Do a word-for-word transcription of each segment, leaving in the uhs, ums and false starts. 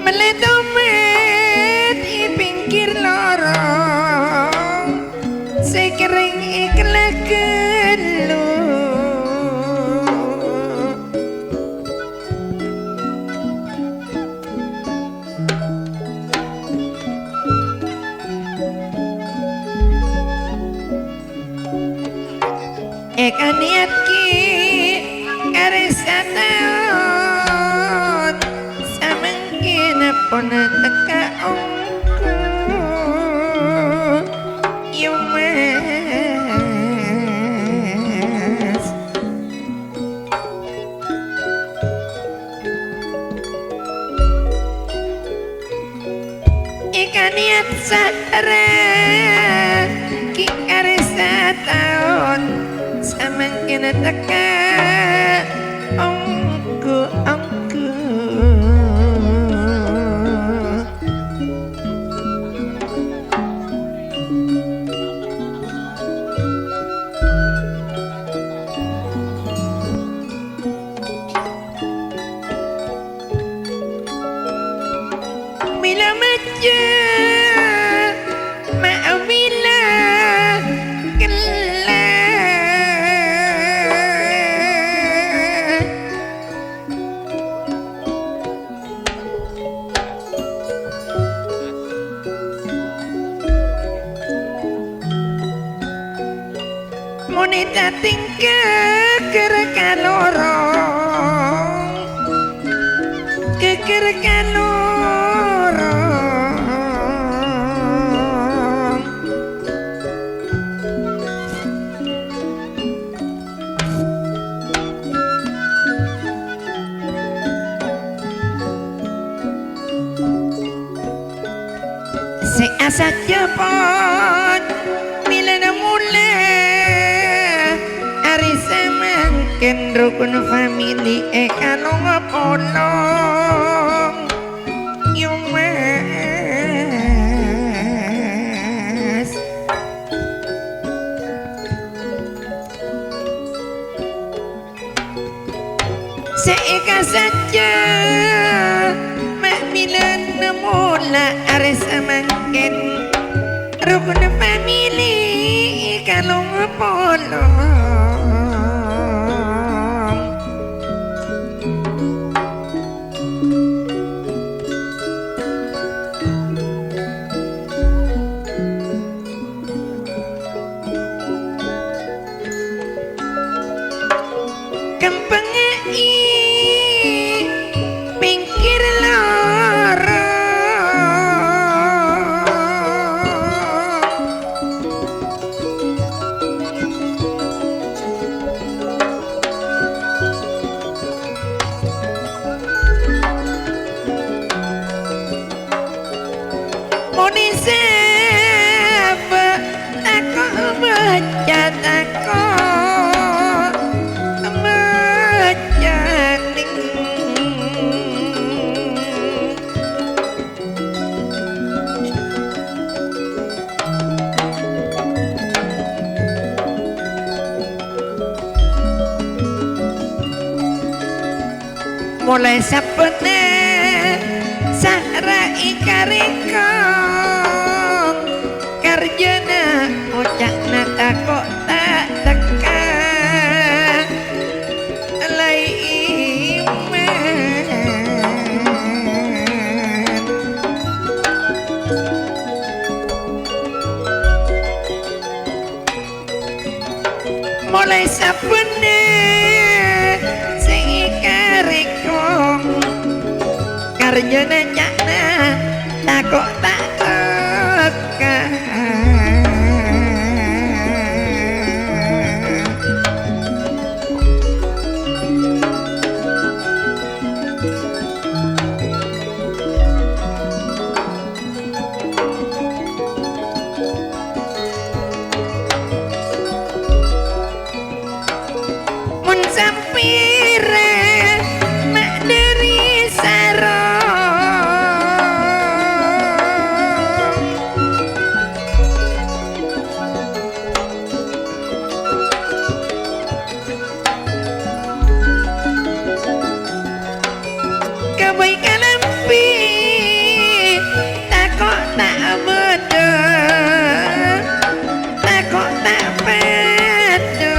Mellè tomat è pèngghir lorong, sè kerrèng èkellâ' ghâllu. Èkanèyat ghi' arè sataon, samangkèn pon tekka ongghu, Yumas. Èkanèyat sara ghi' arè sataon, samangkèn tekka ongghu-ongghu. Mèla majjhâ, ma' mèla ghellâ'. Mon è tatèngka ghâgghâr ka lorong, ghâgghâr ka lorong. Sè asajjhâ pon mèlana molè, arè samangkèn rokon famili èkalong-polong. Yumas. Sè èkasajjhâ ma' mèlana molè arè samangkèn, rokon famili èkalong-polong. Kempengnga è pèngghir lorong. Mon è sapa tako' bâca, tako' bâca nèng. Molaè sabbhânna sara èkarèngkong, kar Arjâna oca'na tako' ta' tekka, la iman. Molaè sabbhânna sè èkarèkong, karjâna ca'na tako' ta' tekka. Mon sampèra ma' dhâri sarong, kabây kalambhi, tako' ta' bâdâ, tako' ta' padâ.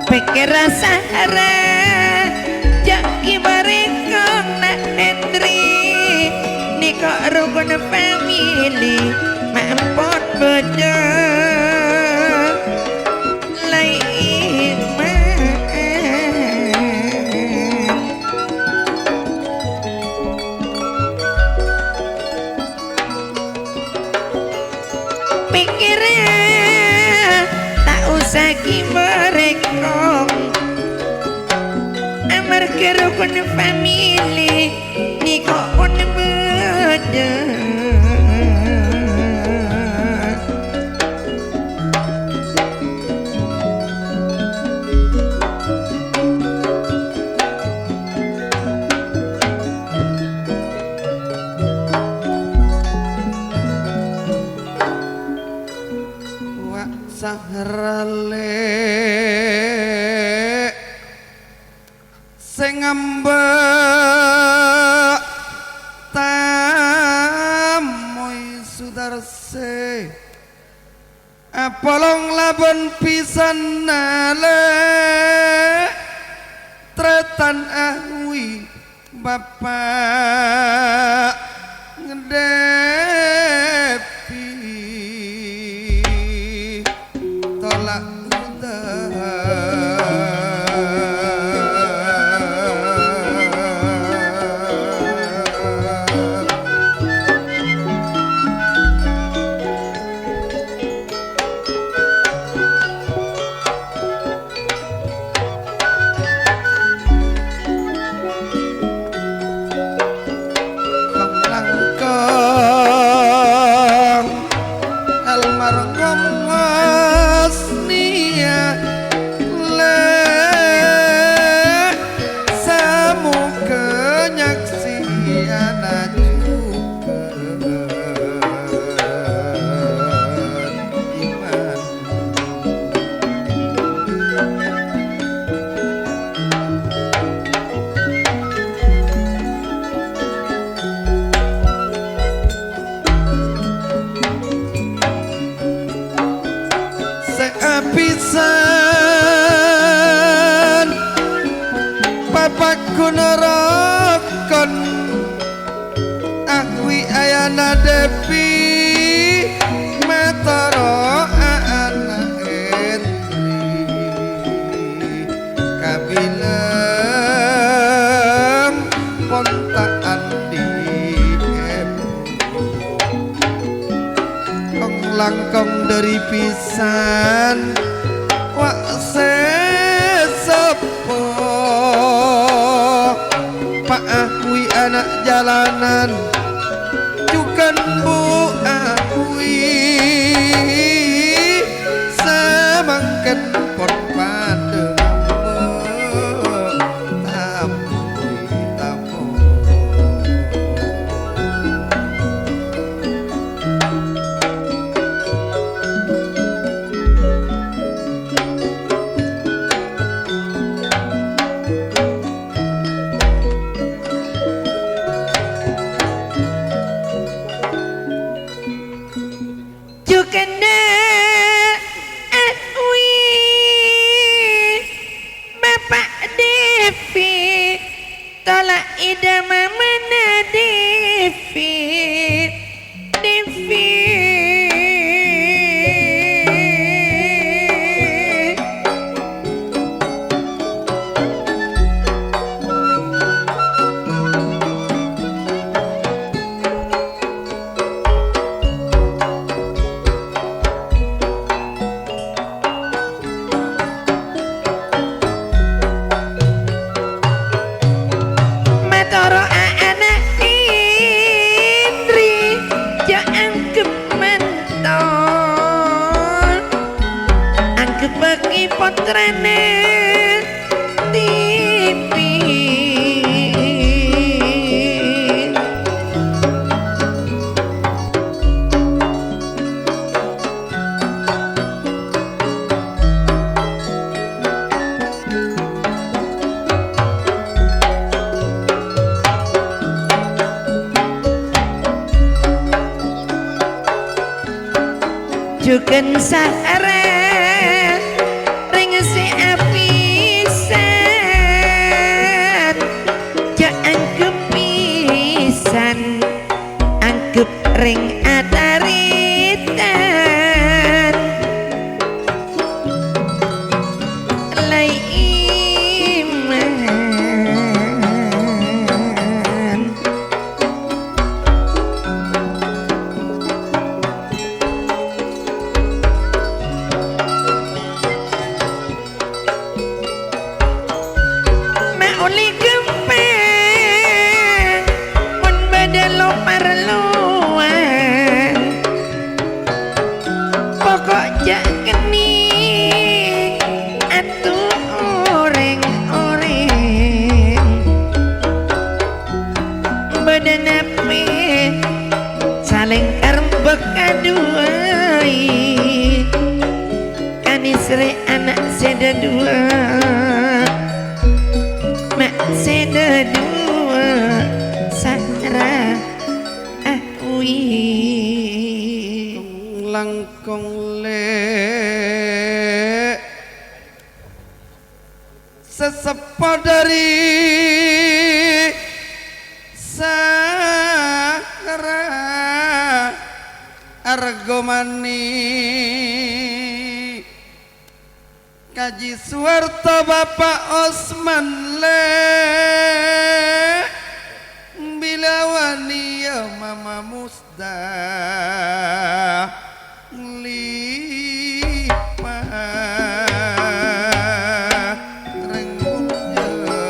Pèkkèr sara, jhâ' ghi' marèkong na' Hendri. Nèko rokon famili, ma' empon bâdâ, la iman. Pèkkèra ta' osa ghi' marèkong, amarghâ rokon famili nèko pon bâdâ. Wa' Sahrale sè ngamba' tamoy Sudarse. Apolong labân pèsanna lè', trètan ahwi bapa' ngeddhebbhi tola' udâ. Langkong almarhum Husniya, lè', samoghâ nyaksèna jhughân iman. Sè abhisan papaghun rokon, ahwi ayana Debbie, matoro' ana' Hendri. Kabilang pon ta' andi' èbu. Kong-langkong dhâri pèsan, wa' sè seppo. Pa' ahwi ana' jalanan, jhughân bu ahwi, samangkèn pon padâ ngambâ', tamoy, tamoy. Ida mamana Devi, Devi. Matoro'a ana' Indri, ja' angghep manto, angghebbhâghi pottrana Devi. Jhughân sara rèng sè abhisan, ja' angghep bhisan, angghep rèng atarètan. Laiman. Ma' ollè ghâmpang mon bâdâ lo-parlowan. Poko' ja' kennèng atur orèng-orèng. Bâdâ napè salèng karembhâk kaduwâi. Kanèserrè ana' sè dhâduwâ, ma' sè dhâduwâ sara awi. Langkong lè'. Saseppo dhâri Sahara Argomani, Kaji Suwarto Bapa' Osman lè', bilâ waniya Mama Mus- Dalipa reng mulia.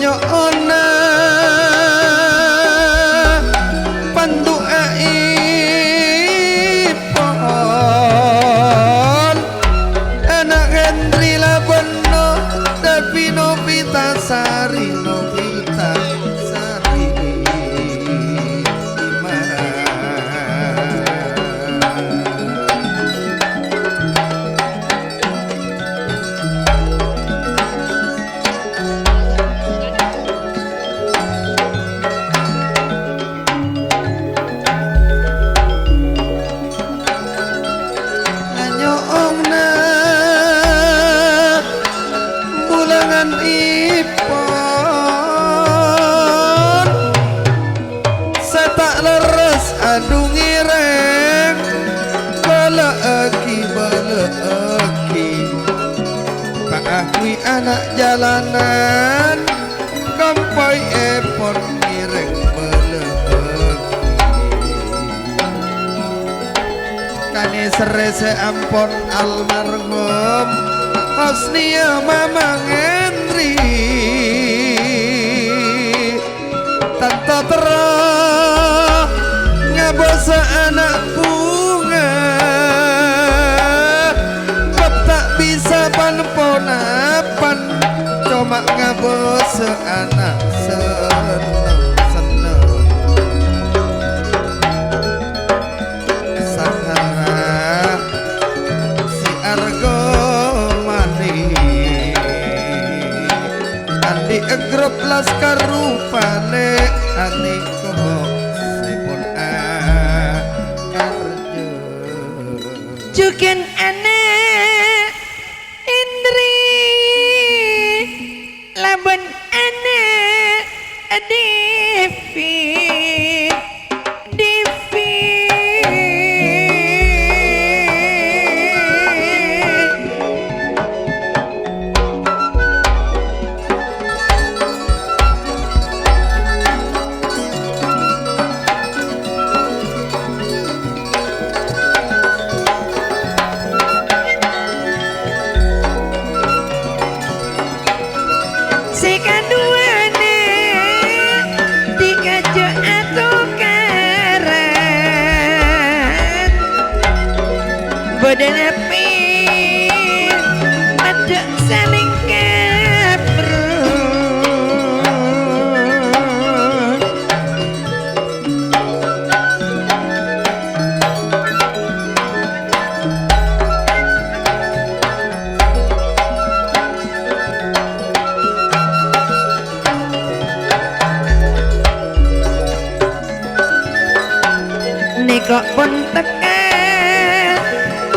Nyo'ona pandu'a'èpon ana' Hendri Labenno, Dapi Novita Sari, Novita Sari. Nyo'ona bulangan ipon. Sè ta' lerres adhu ngèrèng, bâlâ'aghi, bâlâ'aghi. Kaangghuy ana' jalanan, kompoyèpon ngèrèng bâlâ'aghi. Kanèserrè sè ampon almarhum, Hosniya Mamang Hendri. Tanto terro ngabâsa ana' bhunga, bâb ta' bisa pan-ponapan, coma ngabâsa ana' senneng-senneng. Sahara sè arghâ Grup laskar rupane aniko sepon akarjo. Jugan ana' Indri laban ana' Devi. Devi. Sè kaduwâna dikaja atokaran. Bâdâ napè maddhâ salèngkap, Bro. Nèko pon tekka,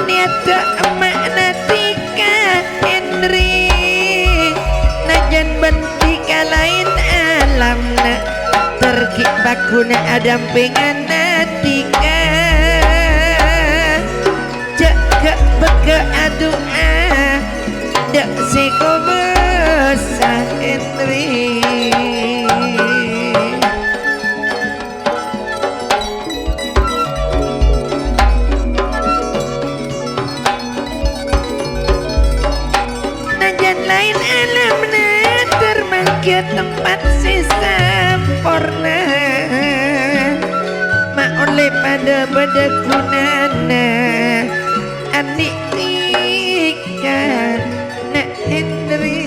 nèyadhâ emma'na dhika Henry. Najân bân dhika laèn alamna, ter ghi' pagghuna adâmpèngan dhika. Jhâ' ghâ'-bâghâ' adu'a, dâ' sè kobâsa Henry. Najân laèn alamna, ter mangghâ tempat sè samporna. Ma' ollè padâ bâdâ ghunana, anè' dhika, Na' Henry.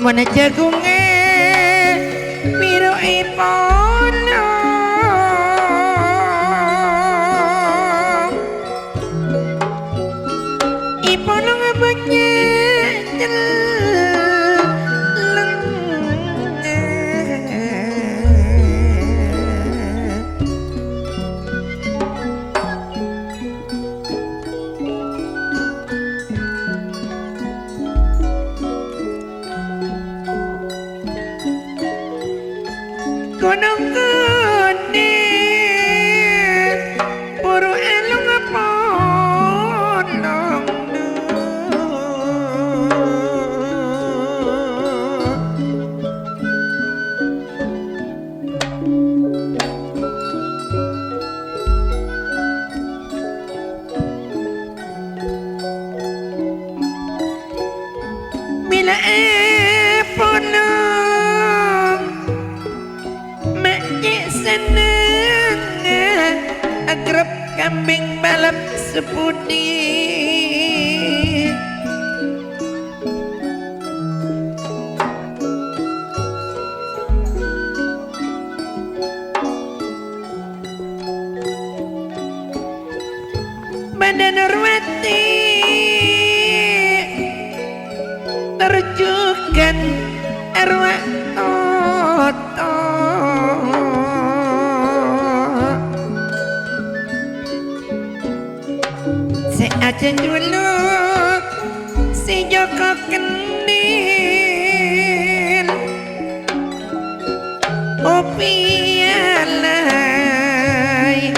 Mon jhâghungnga piro èpolong, èpolong bânnya' celleng. Kono Kambing balep sapodi. Bâdâ Nurwati tor jhughân arwah Toto. Sè ajhâjhuluk, sè Joko Kendhil, Opi Alay,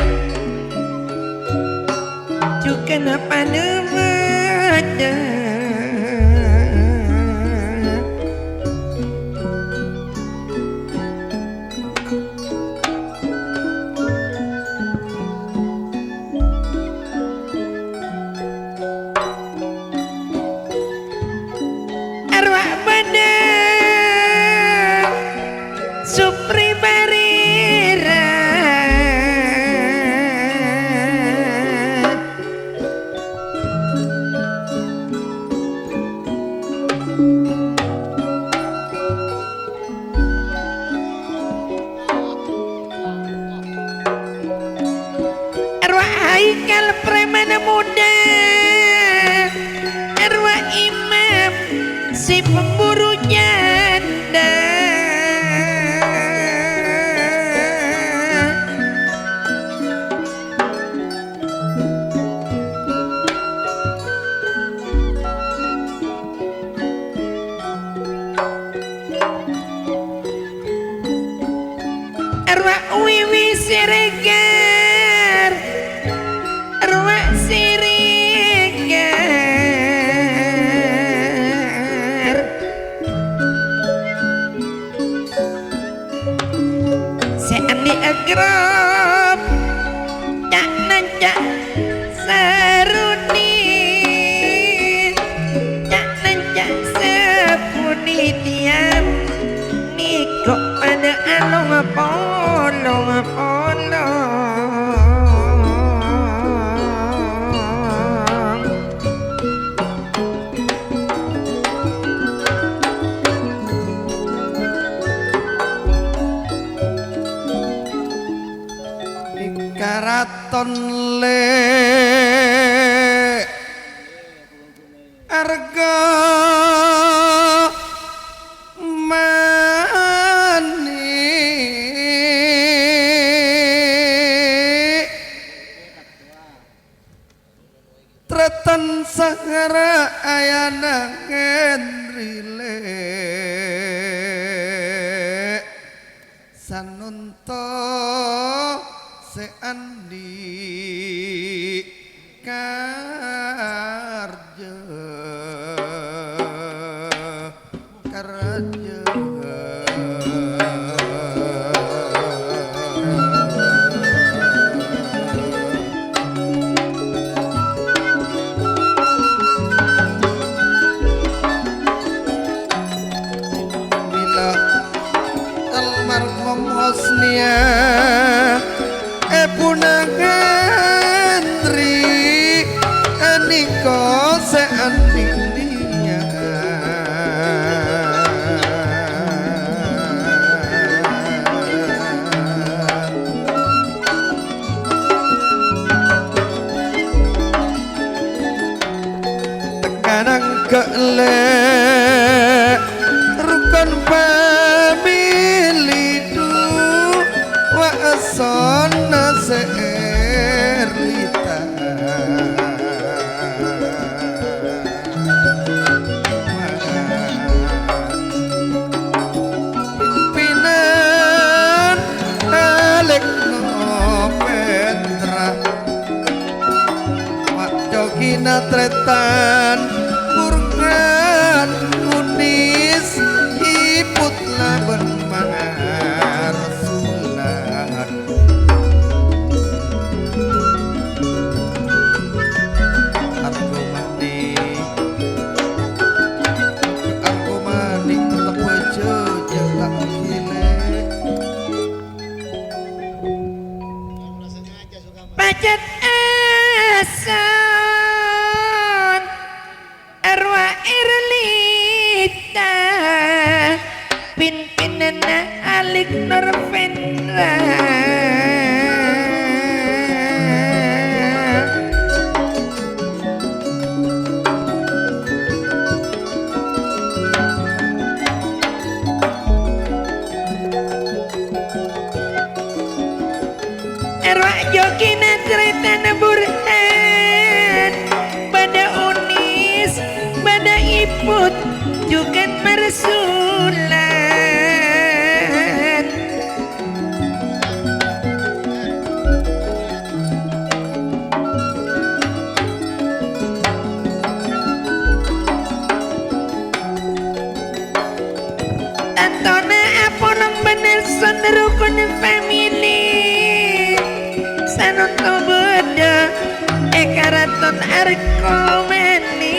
jhughân Panamajâ. Arwah bâdâ Supri Barira. Arwah Haikal preman muda, arwah Imam sè pemburu janda. Arwah Wiwi Siregar, arwah Siregar. Sè andhi' agrop, ca'-nanca' saroni, ca'-nanca' saponi tiyang, nèko padâ along-polong-polong. Karaton le arga mani. Tretan sangara ayana ngenri le sanonto se andi karja. Karja. Mila almarhum Hosnia. Ebuna Henry, aniko se anding dia. Tekanang ke le rukun famili du wa asonna se erlita. Pimpinan alek no petra. Wa' cogina tretan, burungan unis, iput laban marsulan. Argo manik, argo manik tetep aja jalak gile. Pajat Tobâdâ è karaton Arkomani.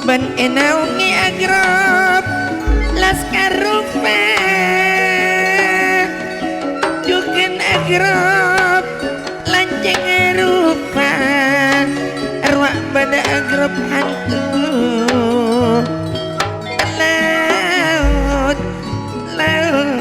Bân ènaongè agrop laskar rupa, jhughân agrop lancèng rupa, rowa bâdâ agrop hantu laut, laut.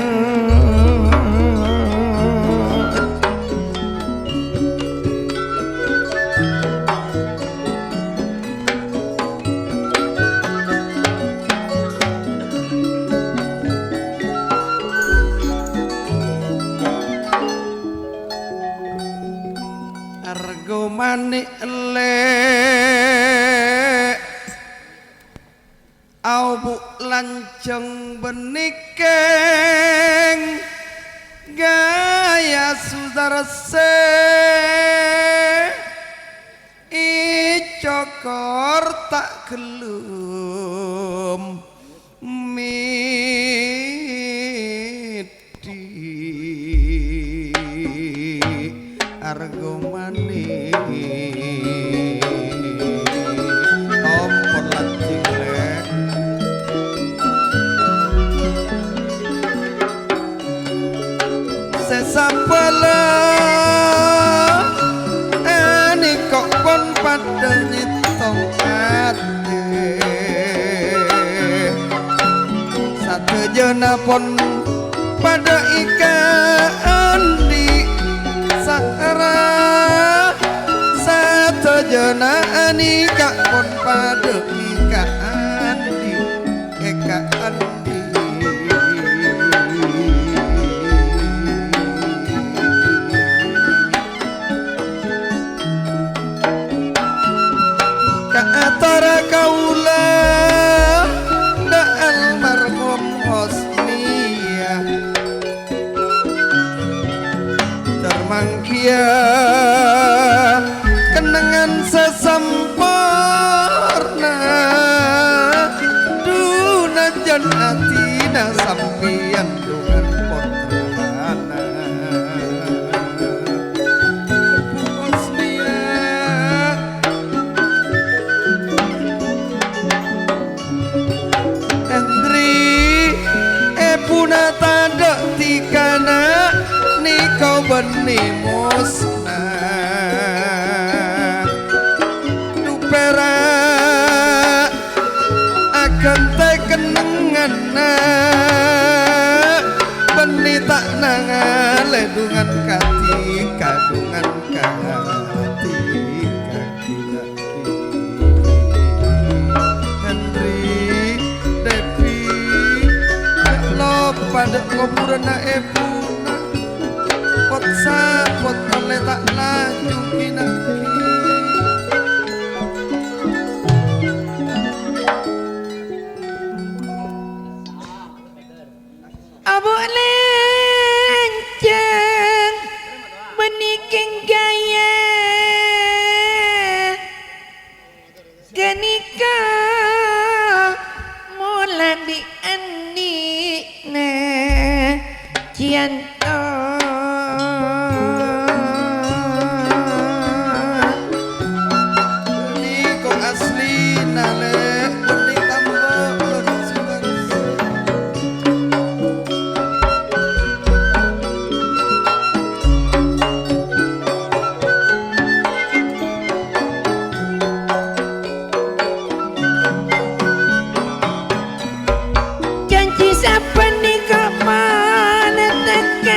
Argo mani' ellè', aobu' lanjhâng bânnè kèng ghâjâ sudarsa. Ècokor ta' ghellem meddhi argo mani'. Ampon lajjing, Lè'. Sè sabâlâ ènèko pon padâ nyèttong atè. Sadhâjâna pon padâ è ka'andi' sara. Sadhâjâna ènèka pon padâ è ka'andi', è ka'andi'. Ka atara kaulâ dâ' almarhum Hosniyah. Tor mangkèya kennengngan sè samporna, dhunajân atèna sampèyan dhungan pottrana. Hosniyah. Èndri, èbhuna tadâ' dhikana nèko bânnè mosna. Dhu pèra' aghântè kennengnganna, bânnè ta' nangalè dhungan kadhi ka dhungan kadhi ka. Henry, Debbie, jhâ' loppa dâ' kobhurânna ebhuna. Pot-sapot ollè ta' laju ghi-nangghi. Abu' lanjhâng bânnè kèng ghâjâ ghânèka mola dhi'-andhi'na Cianto. Nèko aslina, Lè', bânnè tambâ bân sudarsa. Janji sapanèka manètè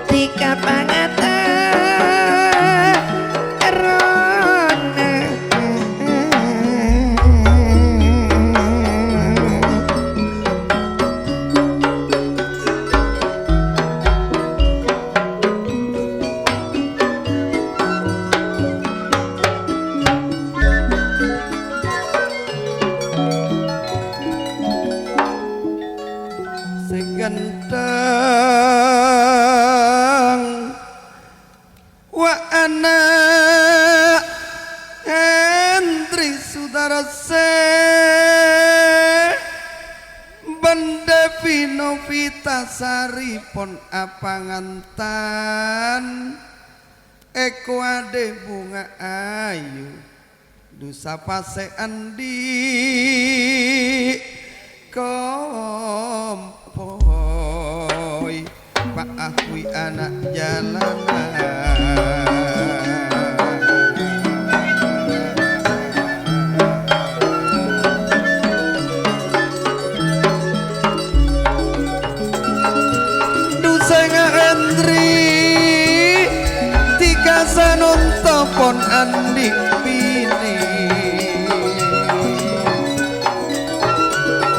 Tika pangata errona. Sè ghântheng, wa' ana' Hendri Sudarsa bân Devi Novitasari pon apangantan. Èkowadhi bhunga ayu, dusa pasè andi' kompoy, pa'ahwi ana' jalanan. Dusènga Hendri, tika sanonto pon andi' binè.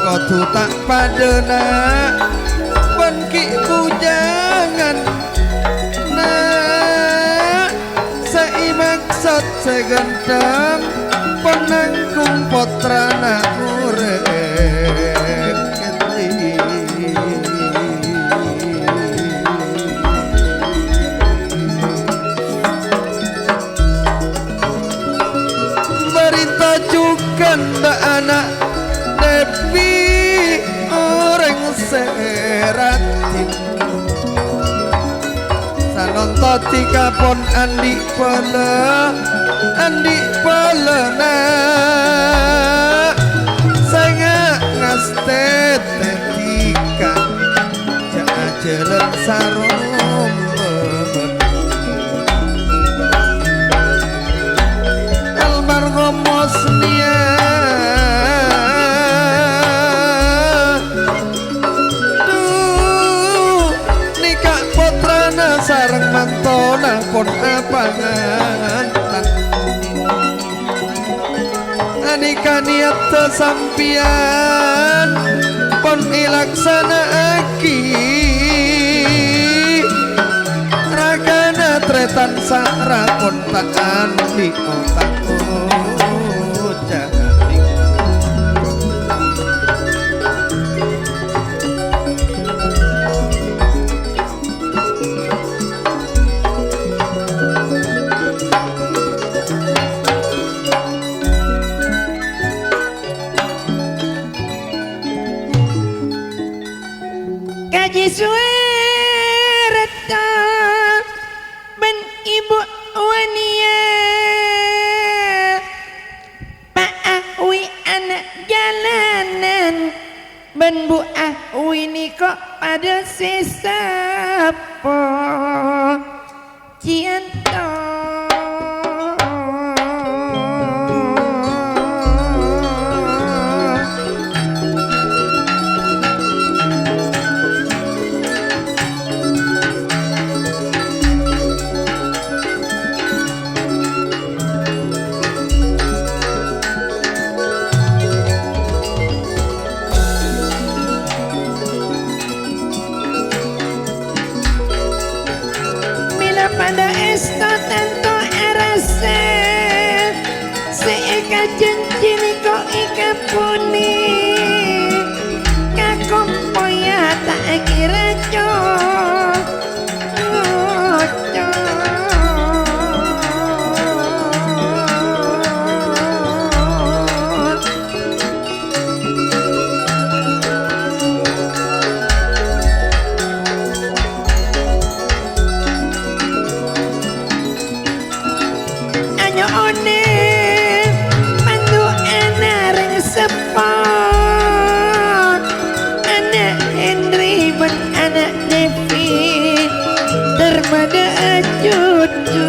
Kodhu ta' padâna bân ghi' bujangan, na'. Sè èmaksod sè ghântheng, pon nangghung pottrana orèng kèdhi. Bâri' tojughân bâ' ana' Devi orèng sè rajin. Sanonto tika pon andi' bâlâ, andi' bâlâna. Sènga' ngastètè tika, jhâ' ajhâlân sarombân. Almarhum Mosnia. Dhu, nèka pottrana sareng mantona pon apangantan. Anèka niyatta sampèyan pon èlaksana'aghi. Rakana trètan sara pon ta' andi' otak oca'aghi. Kajhi Suwaretta bân Ibu Wania, Pa' Ahwi ana' jalanan bân Bu Ahwi nèko padâ sè sapo. Cianto. Mèla padâ èsto tanto arassa sè èkajhânjhi nèko èkaponè. Kakompoyya ta' èkèra co-, cocot. Anyo'ona pandu'anna rèng seppo, ana' Henry bân ana' Devi, ter padâ ajhudhu.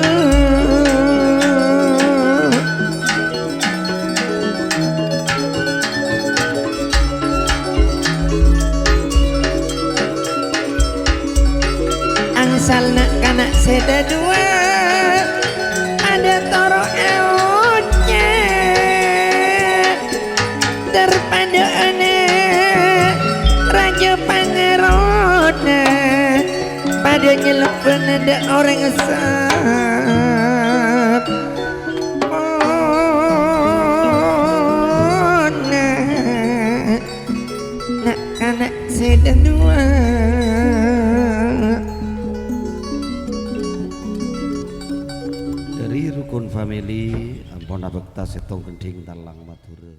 Asal na'-kana' sè dhâduwâ' padâ toro' aoca', terpadâ'âna rajâ pangarona, padâ nyellebbhâna dâ' orèng sapona. Na'-kana' sè dhâduwâ'. Dhâri rukun famili ampon abhâkta sèttong gendhing talang Madhurâ.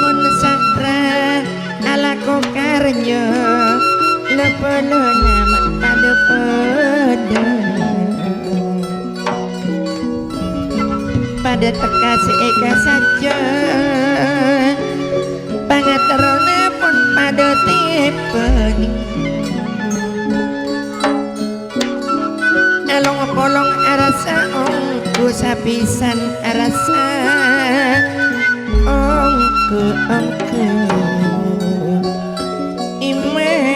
Mon satra alako karjo, la-polana ma' padâ-padâ. Padâ tekka sè èkasajâ, pangaterrona pon padâ tèbâna. Along-polong arassa ongghu, sapisan arassa ongghu-ongghu. Iman.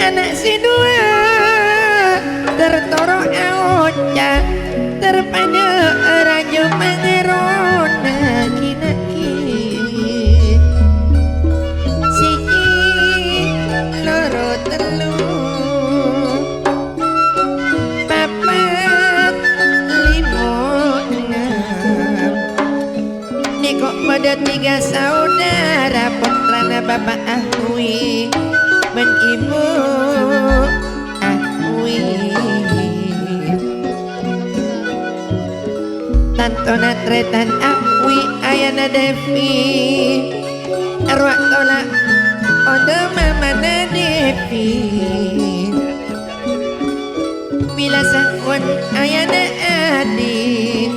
Ana' sè duwâ' ter toro' aoca', ter padâ rajâ pangarona ghi-naghi. Sèjhi, loro, tello', papat, limo, ennem. Nèko padâ tiga saudara, pottrana Bapa' Ahwi bân Ibu Ahwi. Tantona tarètan Ahwi, ayana Devi. Arowa' tola' onḍâ' mamana Devi. Bilâ sawan ayana Adi,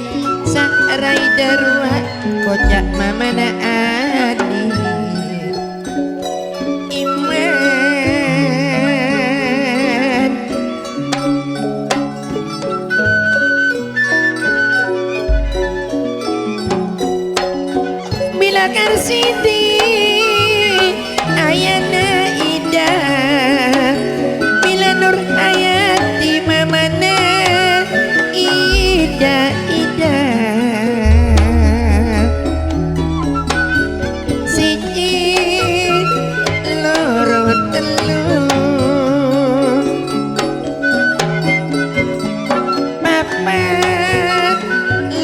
sarai ḍâruwa koca' mamana Adi. Iman. Bilâ Karsidi ayana Ida, bilâ Nur Hayati mamana Ida, Ida. Sèjhi, loro, tello', papat,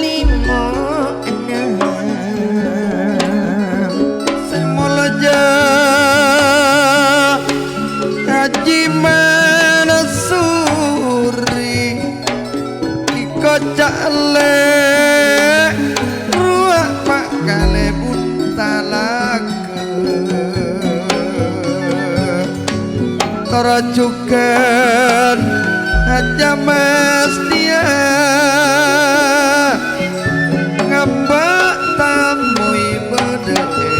limo, ennem. Sè molja Haji Mansuri, koca' lè' rowa pa' kalèbun talaga. Tor jhughân Haja Mastia ngamba' tamoy bâḍâ è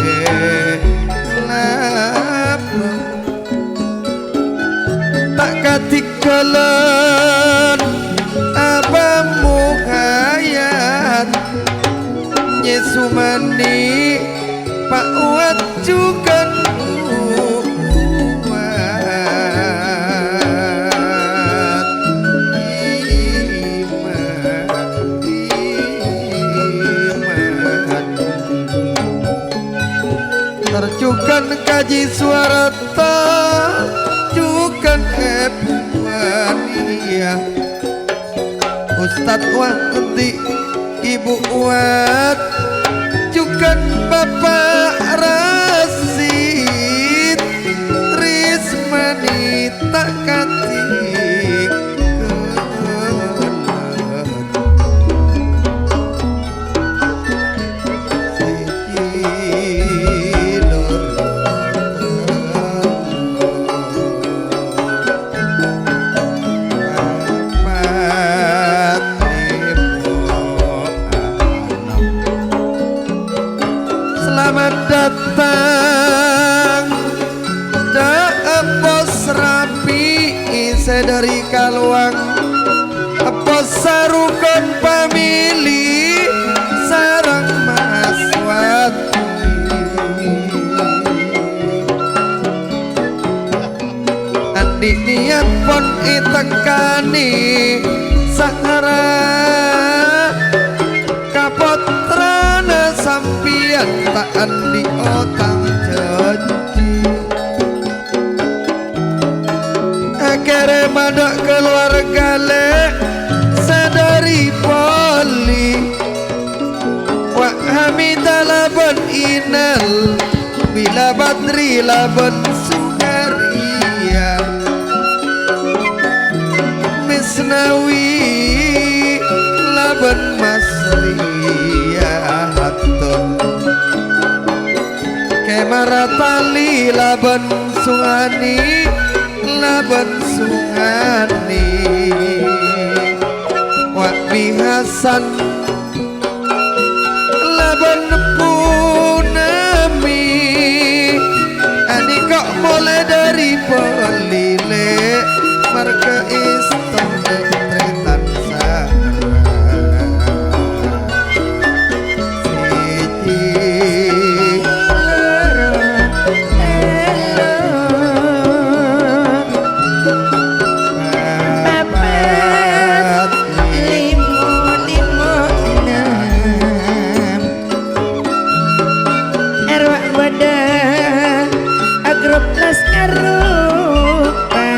Mani pa'uwat jugan uwat. Iman, iman. Terjugan kaji suarata, jugan ebuwaniya. Ustad Wahdi, Ibu Wat, jugan Bapak Rasid, Rismani ta' kadi Selamat datang, dâ' Epos Rapi'i sè dâri Kalowang, Epos Sarukon Family sareng Mas Wati. Andi' niyat pon ètekkanè Sahara, ka pottrana sampèyan ta' andi' otang jhânjhi. Èkèrèm dâ' kalowarga lè' sè dâri Poli. Wa' Hamida labân Inal, Bila Badri labân Sukaria, Misnawi labân Mas Riyahatun, Kè Maratali labân Suhani, labân Suhani, Wa' Bi Hasan, labân Punami. Anèka molaè dâri Poli lè', marghâ èstona Trètan Sahara. Sèjhi, loro, tello, papat, limo, limo, ennem. Èrowa' bâdâ agrup Laskar Rupa,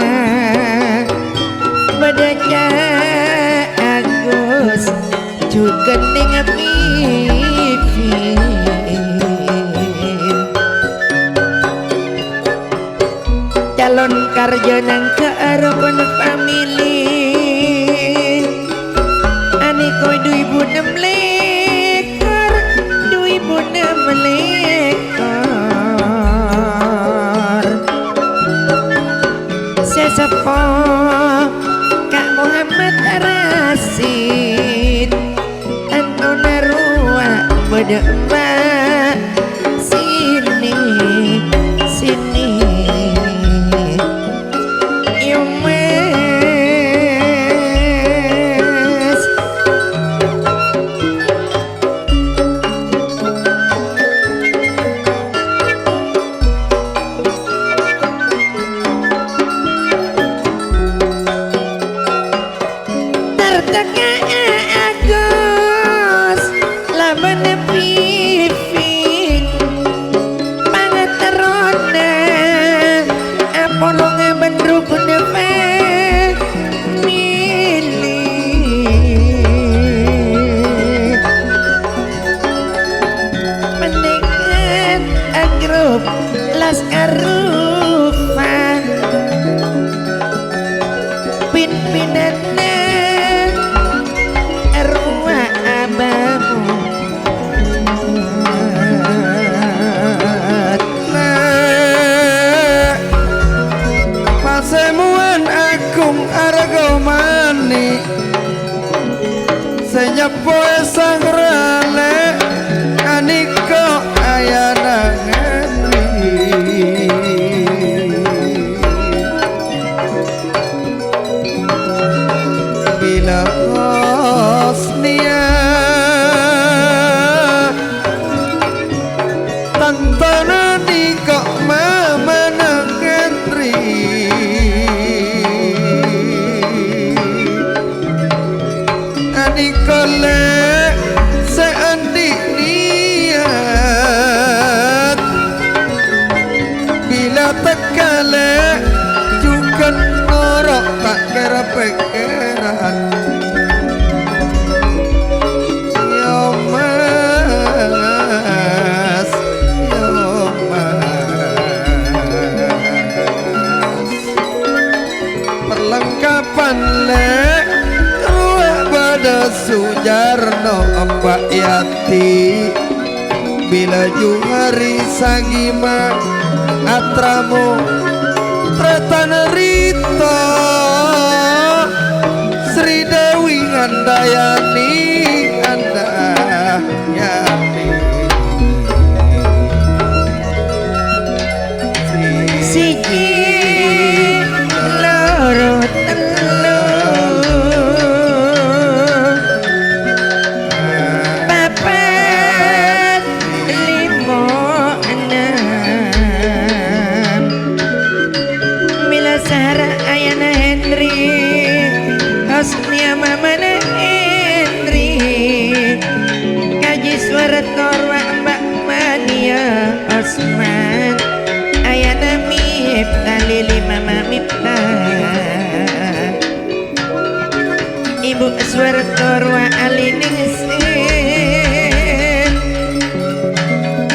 bâdâ Cak Agus, jhughân Nèng Pipin. Calon karjâ nangka' aropon famili. Anèka du èbu ennem lèkor, du èbu ennem lèkor. Sè seppo Ka' Muhammad Rasid. Anona rowa bâdâ emba', sini, sini. Yo, Mas. Tartèka Agus labân Pipin, pangaterrona apolong bân rukun famili. Panèka agrup Laskar Rupa, pin-pinanna rowa abâbu. Lè', pasemowan agung arga manè'. Sè nyeppoè sang ralè', anèka ayana Henry. Yati, bilâ juhâri sagima atramo, trètan rito, Sri Dewi ngandayani, andayani. Siji, loro, tello, papat, limo, ennem. Mila Sara ayana Henry, Hosnia mamana Henry, Kaji Suwarto rowa Mbak Mania Osman, ayana Miftah Lili mama Miftah. Ibu Suwarto rowa Ali Ningsih,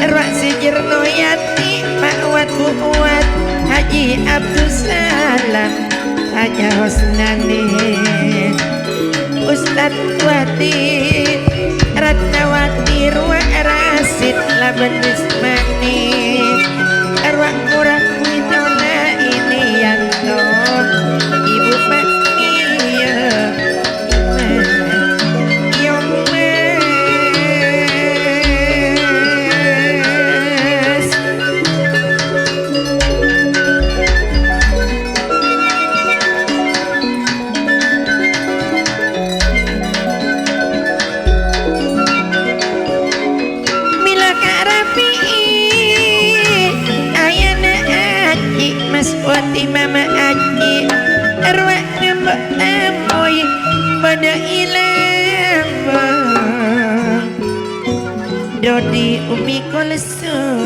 rowa Sijirno Yati, Pak Wat Bu Wat, Haji Abdussalam, Haja Hosnani, Ustad Wati, Ratnawati, rowa Rasid, Laban Bismani, rowa Murah Witola Inianto, Ibu Mania. Mila Ka' Rafi'i, ayana Aji, Mas Wati mama Aji, rowa Ngembo' Tamoy, padâ ilambang Dodi Ummi Kulsum.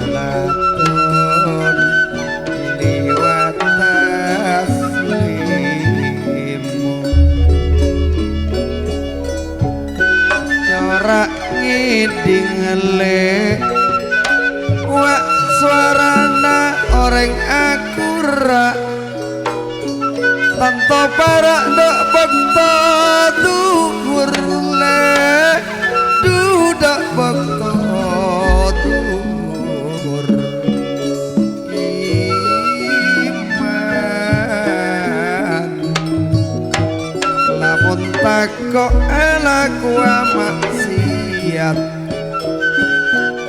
Salaton liwat taslimu. Corak ngèdhing lè', wa' sowarana orèng akura'. Tanto para' dâ' bâkto dhuhur lè', dhu dâ' bâkto dhuhur. Iman. Lamon tako' alakowa ma'siyat,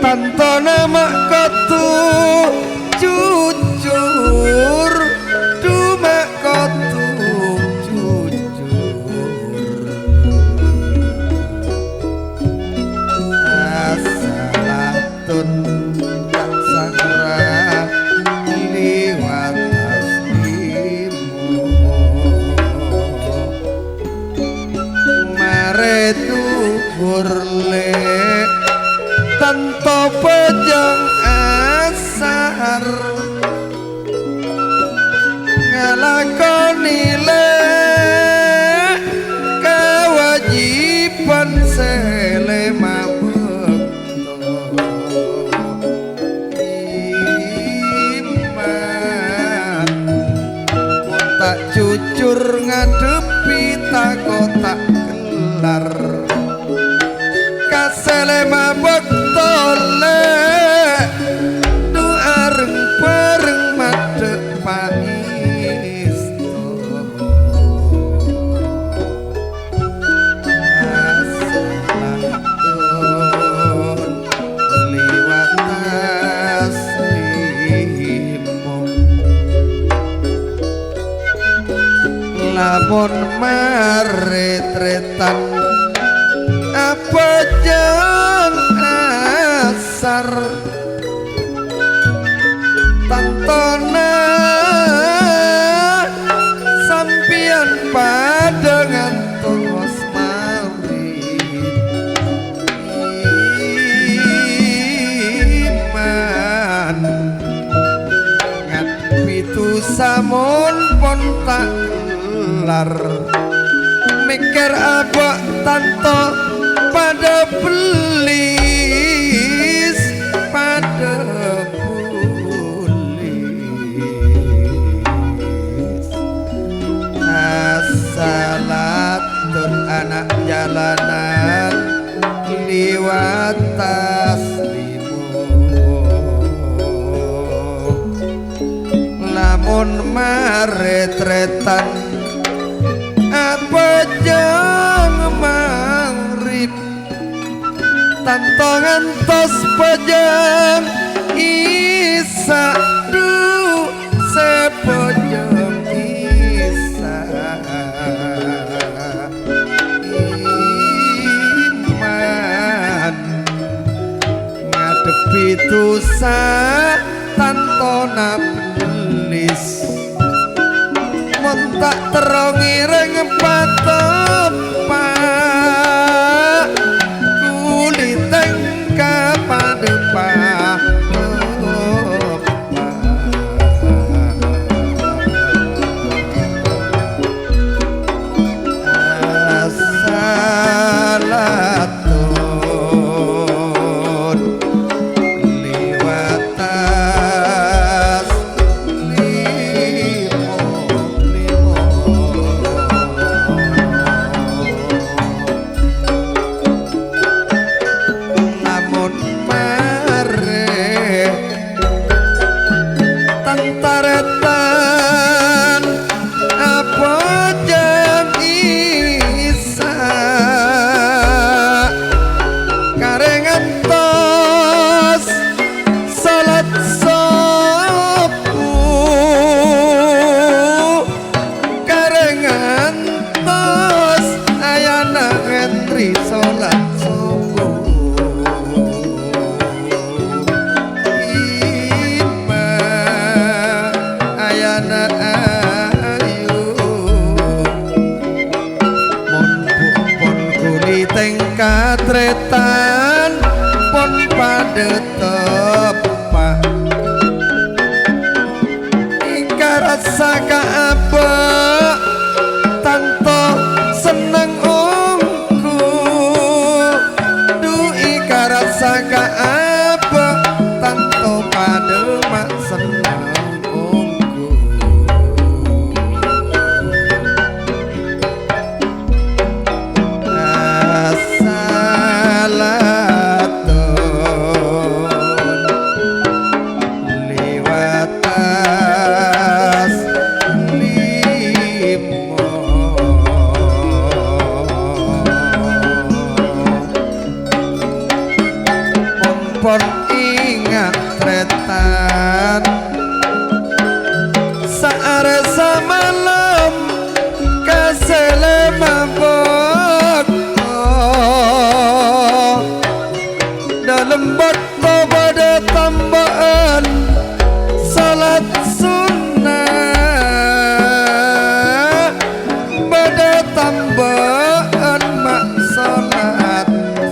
tantona ma' kodhu jujur, dhu ma' kodhu jujur. Assalam. Tun tak sangra liwat aslimu. Mare dhuhur lè', tanto pajâng asar. Ngalakone le' kawajiban se lema bâkto. Iman, mon ta' jujur ngadhebi tako' ta' kellar. Ka se lema bâkto Mon mare tretan abhâjâng asar, tantona sampèyan padhâ ngantos mawit. Iman. Ngadhebbhi dhusa mon pon ta' kellar. Mèkkèr abâ' tanto padhâ bellis, padhâ bullis. Asalaton ana' jalanan liwat taslimo. Lamon mare tretan abhâjâng maghrib, tanto ngantos bhâjâng isya, dhu, sè bhâjâng isya. Iman. Ngadhebbhi dhusa tantona bellis. Mon ta' terro ngèrèng pateppa', kulitèng ka padhâ pateppa'. Asalaton liwat taslimo. Lamon mare tan-tarètan abhâjâng isya, karè ngantos salat sobbhu. Karè ngantos ayana Henry salat sobbhu. Iman ayana ayu. Mon bu-, pon kulitèng ka tretan, pon padhâ teppa'. Èkarassa ka abâ', tanto senneng ongghu. Dhu èkarassa ka abâ', tanto padhâ ma' senneng ongghu. Asalaton liwat taslimo. Pon-pon ènga' tretan, saarè samalem ka sè lèma bâkto. Dâlem bâkto bâdâ tambâ'ân salat sunnah, bâdâ tambâ'ân ma' salat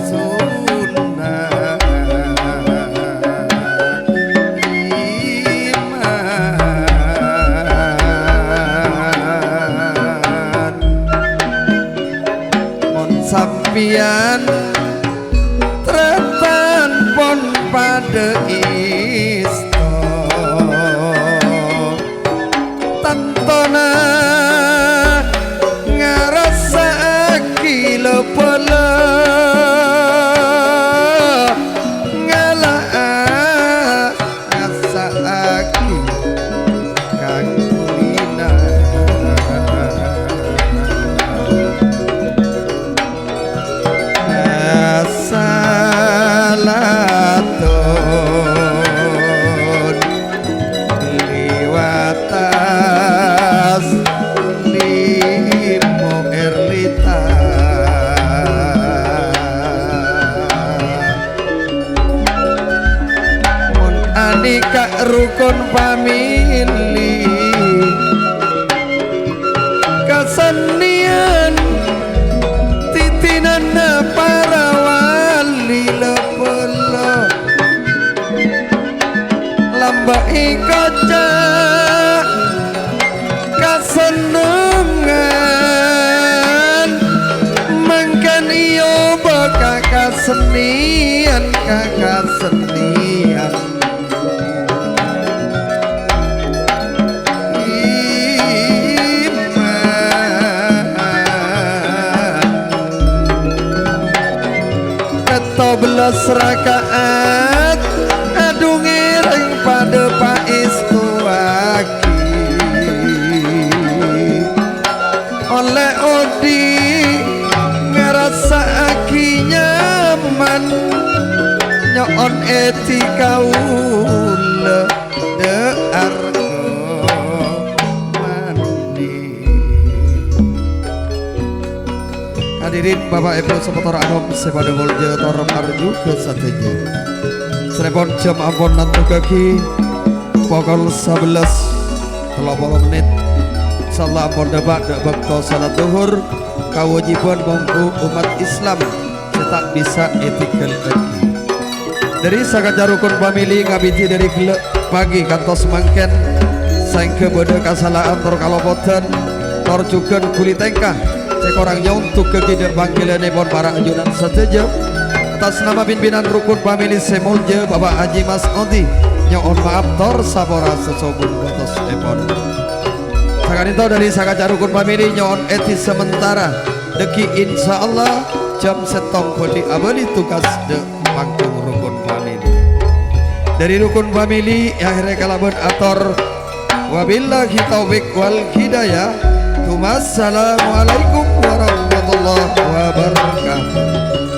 sunnah. Iman. Mon sampèyan tretan pon padhâ èsto, tantona ngarassa'aghi la-bâlâ, ngala'a ngassa'aghi kang kulina. Nèka rukun famili. Kasennèyan tètènanna para wali la-bhâlâ. Lambâi kaca kasennengngan, mangkèn èobâ ka kasennèyan, ka kasennèyan. Iman. Pètto bellas raka'at, adhu ngèrèng padâ paèstowaghi. Ollè odi' ngarassa'aghi nyaman, nyo'on èdhi kaulâ dâ' arga mandi. Hadirin, Bapak Ibu sapatoran anom sè padâ molja tor marjuga sadhâjâ. Sanèpon jam ampon nantogaghi pokol sabellas tello polo mennit. Insyaallah ampon dâpa' dâ' bâkto salat dhuhur, kawâjibhân mongghu ommat Islam sè ta' bisa èdingghâllaghi. Dâri sakaca rukun famili ngabidhi dâri ghellâ' pagi kantos mangkèn, saèngghâ bâdâ kasala'an tor kalopodhân, tor jhughân ghuli tèngka sè korang nyontogaghi dâ' pangghilânnèpon para ajunan sadhâjâ. Atas nama pimpinan rukun famili sè molja Bapak Haji Mas Odi, nyo'on maaf tor sapora sasompon bâtosèpon. Saka'dinto dâri sakaca rukun famili nyo'on èdhi samentara. Dâgghi' insyaallah jam sèttong bhâdhi abâli tugas dâ' panggung rukun famili. Dâri rukun famili, akhèrra kalabân ator. Wabillahi taufiq wal hidayah. Tsummassalamualaikum warahmatullahi wabarakatuh.